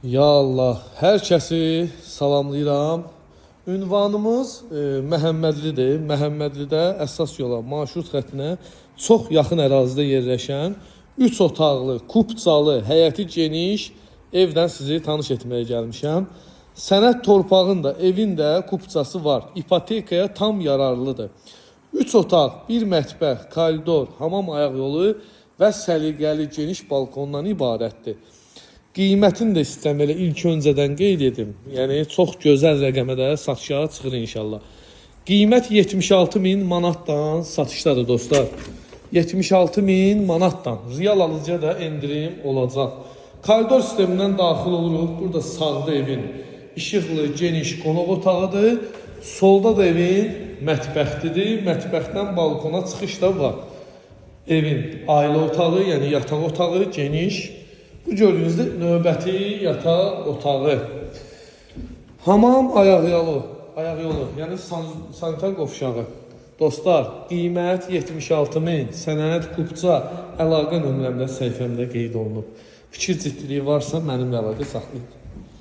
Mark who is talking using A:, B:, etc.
A: Ya Allah, hər kəsi salamlayıram. Ünvanımız Məhəmmədlidir. Məhəmmədlidə əsas yola, marşrut xəttinə çox yaxın ərazidə yerləşən 3 otaqlı, kupçalı, həyəti geniş evdən sizi tanış etməyə gəlmişəm. Sənəd torpağın da, evin də kupçası var. İpotekaya tam yararlıdır. 3 otaq, bir mətbəx, koridor, hamam ayaq yolu və səliqəli geniş balkondan ibarətdir. Qiymətini də istəyirəm elə ilk öncədən qeyd edim. Yəni çox gözəl rəqəmə də satışa çıxır inşallah. Qiymət 76 min manatdan satışdadır dostlar. 76 min manatdan. Real alıcıya da endirim olacaq. Koridor sistemindən daxil oluruq. Burada sağda evin işıqlı, geniş qonaq otağıdır. Solda da evin mətbəxidir. Mətbəxdən balkona çıxış da var. Evin ailə otağı, yəni yataq otağı geniş. Bu gördüyünüzdə növbəti yataq otağı. Hamam ayaq yolu, ayaq yolu, yəni sanitar qovşağı. Dostlar, qiymət 76 min, sənəd, kupça, əlaqə nömrəmdə səhifəmdə qeyd olunub. Fikir ciddiliyi varsa mənimlə əlaqə saxlayın.